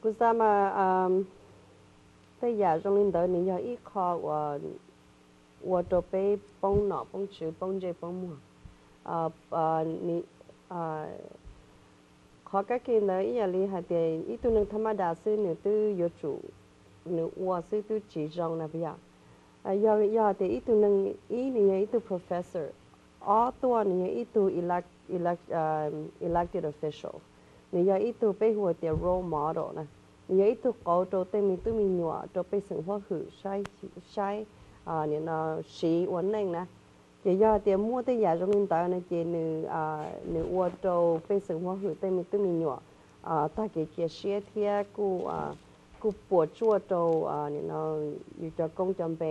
Kuv xav mas tej yam zoo li ntawd nws yog ib qho uas ua rau peb poob nom poob tswv poob ntsej poob muag. Qhov kab ke ntawd ib yam li hais tias ib tug neeg thab mab das xwb nws twb yuav tsum nws ua xwb twb tsis zoo na puas yog? Yog hais tias ib tug neeg, ib nws yog ib tug professor, ob tuaj nws yog ib tug elected official, nws yog ib tug peb hu tias role model na, nws yog ib tug qauv rau tej me tub me nyuam rau pej xeem huab hwm saib, nim no siv ua neej na. Ces yog hais tias muaj tej yam zoo li ntawd no ces nws, nws ua rau pej xeem huab hwm tej me tub me nyuam tag kev cia siab thiab kuj, kuj puas tsuaj rau nim no yus cov koob cov npe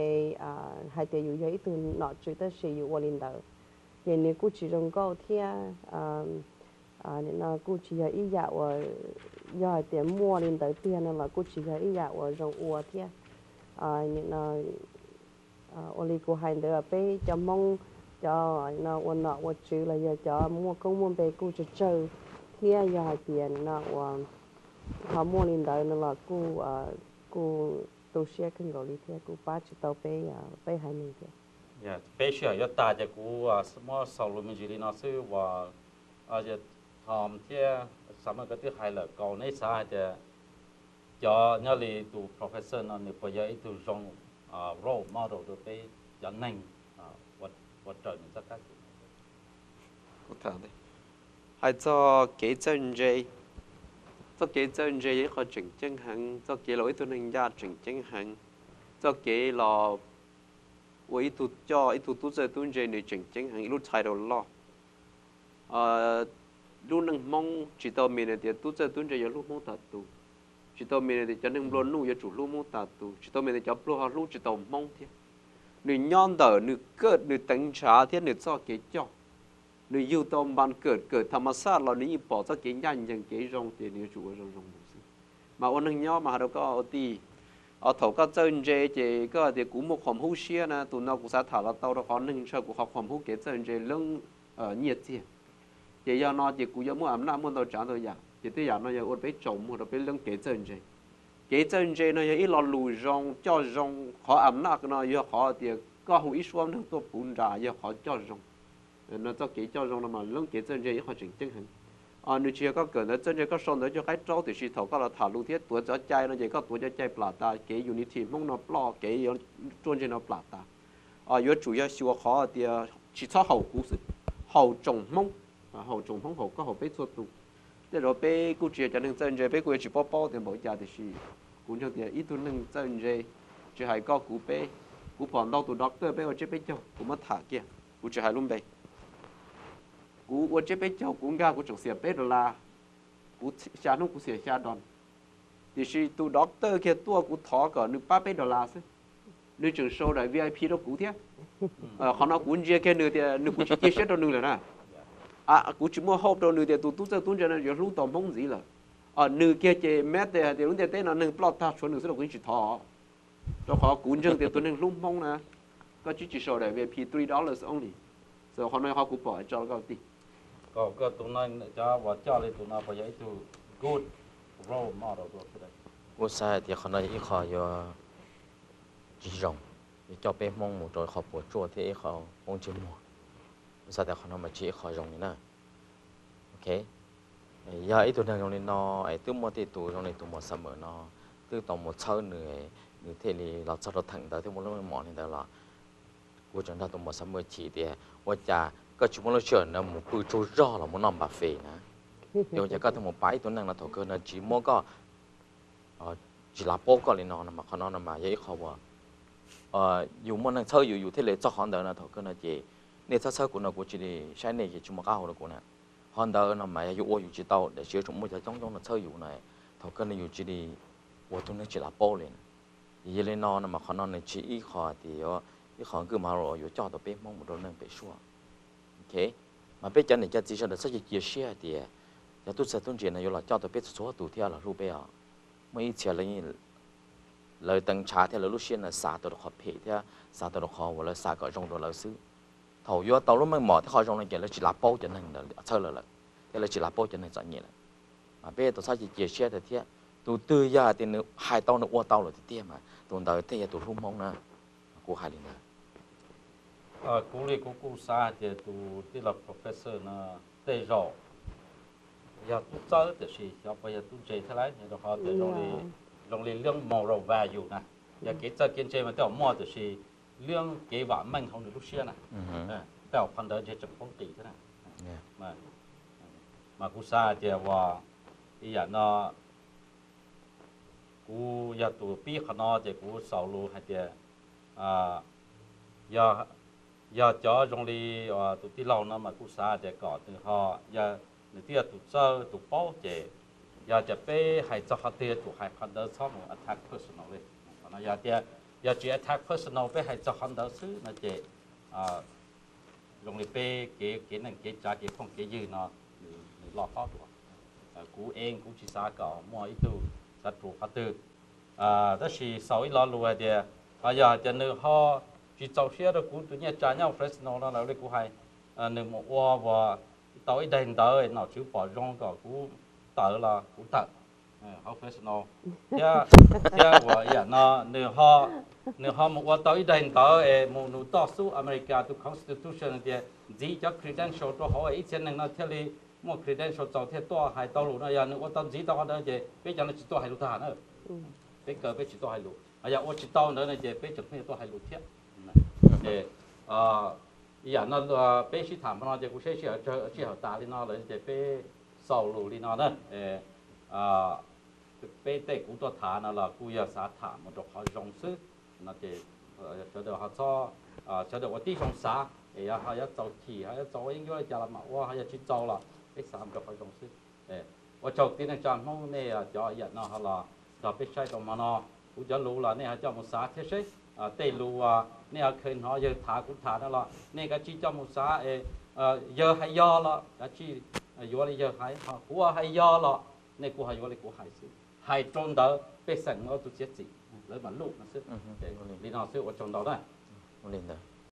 hais tias yus yog ib tug nom tswv tab sis yus ua li ntawd, ces nws kuj tsis zoo nkauj thiab nim no kuj tsis yog ib yam uas, yog hais tias muaj li ntawd tiag no los kuj tsis yog ib yam uas zoo ua thiab. Nim no ua li kuv hais ntawd peb cov Hmoob, cov ua nom ua tswv los yog cov muaj koob muaj npe kuj tsawg tsawg thiab yog hais tias nim no uas ho muaj li ntawd no los kuj, kuj tu siab kawg nkaus li thiab kuj pab tsis tau peb, peb haiv neeg thiab. Peb sij hawm yuav tag ces kuv muab xaus lus me ntsis li no xwb uas Tom thiab Summer koj twb hais lawm, kaus neb xav hais tias cov nyob li tus professor no nws puas yog ib tug zoo role model rau peb cov neeg ua raws nws txoj kab ke? Hais txog kev txawj ntse, txoj kev txawj ntse yog ib qho tseem ceeb heev, txoj kev los ua ib tug neeg ncaj tseem ceeb heev, txoj kev los ua ib tug coj ib tug tub txawj tub ntse nws tseem ceeb heev ib lub title loj. Lub neej Hmoob tsis tau mean tias tub txawj tub ntse yuav hlub Hmoob tas tus, tsis tau mean tias cov neeg nplua nuj yuav tsum hlub Hmoob tas tus, tsis tau mean tias cov pluag ho hlub tsis tau Hmoob thiab. Nws nyob ntawm nws kawj nws teev ntshav thiab nws txoj kev coj. Nws yug tau npas kawm kawm tham mas xaj los nws yeej pom txoj kev ncaj ncees kev zoo ces nws yuav tsum ua zoo zoo mus xwb. Mas ua neeg nyob mas hais rau koj ua tij, thaum koj txawj ntse ces koj tias kuv muaj qhuam hub siab na, tus no kuv xav tham los tau rau qhov neeg ntshaw kuv qhov qhuam hub kev txawj ntse leej nyiaj txiag. Ces yog no ces kuv yuav muaj am naj muaj ntau tsav ntau yam, ces tej yam no yog ua peb tsaus muag rau peb leej kev txawj ntse. Kev txawj ntse no yog ib lo lus zoo coj zoo, qhov am naj no yog qhov tias koj hu ib suab neeg tuaj puv nra yog qhov coj zoo. No txoj kev coj zoo no mas leej kev txawj ntse ib qho tseem ceeb heev. Nws tsis yog koj kawm ntawv txawj ntse koj sau ntawv cuaj qaib raub tiam sis thaum koj los tham lus thiab tuav cov cai no ces koj tuav cov cai plam tas, kev unity Hmoob no ploj, kev yuav ruaj ntseg no plam tas. Yuav tsum yog xyuas qhov tias tsis txhob haum kuv xwb, haum tsoom Hmoob, haum tsoom Hmoob haum koj haum peb txhua tus. Tej zaum peb kuj tsis yog cov neeg txawj ntse peb kuj yuav tsis paub paub tias npaum li cas tiam sis kuv ntseeg tias ib tug neeg txawj ntse, tsis hais koj kuv peb, kuv pom ntau tus doctor peb ua tsiab peb caug kuv muab tham kiag, kuv tsis hais lub npe. Kuv ua tsiab peb caug kuv nkag kuv tseem xiam peb dollar, kuv xya hnub kuv xiam xya dollar. Tiam sis tus doctor kiag tuaj kuv thov kom nws pab peb dollar xwb, nws tseem sau daim V I P rau kuv thiab. Qhov no kuv ntsia kiag nws tias nws kuv tsis cia siab rau nws lawm na. Kuv tsis muaj hope rau nws tias tus tub txawj tub ntse no yuav hlub tau Hmoob ntxiv lawm. Nws kiag ces message hais tias lub ntiaj teb no neeg ploj tag tshuav nws xwb los kuv yeej tsis thov. Rau qhov kuv ntseeg tias tus neeg hlub Hmoob na, koj tsis tsis sau daim V I P three dollars only. So qhov no yog qhov kuv pom tso rau koj tij. Koj tus no, cov uas coj li tus no puas yog ib tug good role model? Kuv xav hais tias qhov no yog ib qho yuav tsis zoo, yuav coj peb Hmoob mus rau qhov puas tsuaj thiab ib qho poob ntsej muag. Kuv xav tias qhov no mas tsis yog ib qho zoo li na. Ok, yog ib tug neeg zoo li no es twb muaj tej tus zoo li tus muam Summer no twb tau mus txhawb nws, nws thiaj li los txog rau theem ntawd thiaj muaj lub meej mom li ntawd los kuv tseem nrog tus muam Summer chim tias ua cas koj tsis muaj lub sij hawm ntawd mus pw tsaug zog los mus noj npas fes na. Yog ua cas koj thiaj mus pab ib tug neeg no thaum kawg no tsis muab koj, tsis lav paub koj li no no mas qhov no no mas yog ib qho uas yus muaj neeg txhawb yus yus thiaj li txog qhov ntawd no. Thaum kawg no ces nej txhawb txhawb kuv no kuv cia li saib nej ces tsis muaj qab hau rau kuv na. Qhov ntawd no mas yog yus ua yus tsis tau tiam sis yuav tsum muaj cov coob coob no txhawb yus no, thaum kawg no yus cia li ua tug neeg tsis lav paub li na. Ces yog li no no mas qhov no nws tsis ib qho tias ib qho nkaj mas yuav coj tau peb Hmoob mus rau neej pem suab. Ok, mas peb cov niam cov txiv sawv daws txhob cia cia siab hais tias cov tub txawj tub ntse no yuav los coj tau peb txhua txhua tus thiab los hlub peb os. Muaj ib txhia lawv teev ntshav thiab lawv lub siab no xav tau rau qhov phem thiab xav tau rau qhov uas lawv xav kom zoo rau lawv xwb. Thaum yuav tau lub meej mom thiab qhov zoo no ces lawv tsis lav paub cov neeg ntawd txhawb lawv lawm, thiab lawv tsis lav paub cov neeg txom nyem lawm. Mas peb tau txhob cia cia siab tias thiab Tus twg yog hais tias nws hais tau nws ua tau lawm tiag tiag mas tus ntawd thiaj yog tus hlub Hmoob na. Kuv hais li ntawd. Kuv li kuv kuj xav hais tias tus tij laug professor no tej zaum yog tub txawb tiam sis xyov puas yog tub ntse thiab lauj, rau qhov tias zoo li lub moral value na, yog kev txawj kev ntse mas tej zaum muaj tiam sis lub kev vam meej hauv nws lub siab na, tej zaum qhov ntawd ntshe tseem poob qis thiab na. Mas kuv xav hais tias uas ib yam no kuv yog tus pib qhov no ces kuv xaus lus hais tias yog cov zoo li tus tij laug no mas kuj xav tias kom nws ho, yog nws twb yog tus txawj tus paub ces yog tias peb hais txog qhov twg yuav tsum hais qhov ntawd, txhob mus attack personal li. Qhov no yog tias yog tsis attack personal, peb hais txog qhov ntawd xwb no ces zoo li peb kev, kev neej kev tsav kev phooj kev ywg no nws loj tob dua. Kuv ev kuv tsis xav kom muaj ib tug xav rhuav qhov twg. Tab sis xaus ib lo lus hais tias, yog hais tias nws ho tsis txaus siab rau kuv tus nyiaj tsa nyob Fresno no lawm li kuv hais, nws mus ua uas tau ib daim ntawv nom tswv pom zoo kom kuv tawm los kuv tawm hauv Fresno. Thiab, thiab uas ib yam no nws ho mus ua tau ib daim ntawv es mus nws toj xub America tus Constitution tias ntxiv cov credential rau hauv ib txhia neeg no thiaj li muaj credential txaus thiaj tuaj hais tau lus no. Yog nws ua tau ntxiv tau qhov ntawd ces peb cov no tsis tuaj hais lus tag na. Peb kaw peb tsis tuaj hais lus, yog ua tsis tau ntawd no ces peb tseem pheej tuaj hais lus thiab. Ces ib yam no peb sib tham hmo no ces kuv saib sij hawm, sij hawm tas li no lawm ces peb xaus lus li no na. Peb tej kuv tuaj tham no los kuj yog xav tham mus rau qhov zoo xwb no ces sawv daws ho txhob, sawv daws ua tib zoo xav es yog ho yuav txaus chim ho yuav txaus ua yeeb ncuab li cas los mam ua, ho yog tsis txaus los peb xav mus rau qhov zoo xwb. Ua tsaug tib neeg tsa Hmoob nej cov ib yam no ho los nrog peb saib rau hmo no. Kuv cov lus los nej ho coj mus xav thiab seb tej lus uas nej ho kheev hnov yawg tham kuv tham no los nej kav tsij coj mus xav es yawg hais yog los kav tsij yuav li yawg hais, ho kuv hais yog los nej kuj ho yuav li kuv hais xwb. Hais rau ntawd pej xeem muaj ob tug txiav txim, lawv mam luj no xwb. Li no xwb, ua tsaug ntau na. Ua li ntawd.